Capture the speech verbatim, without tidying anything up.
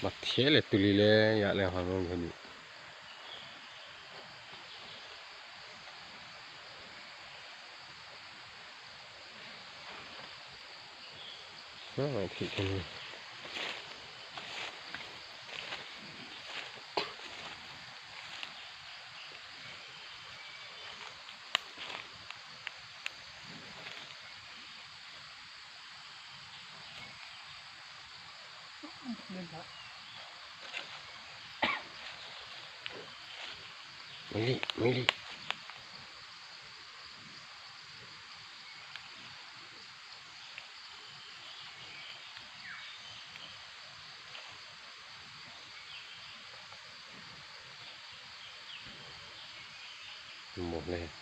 Ba thiah le tuli le, ïa le ha ngong kani. Ah, thiah kani. Mili, mili. Mo le.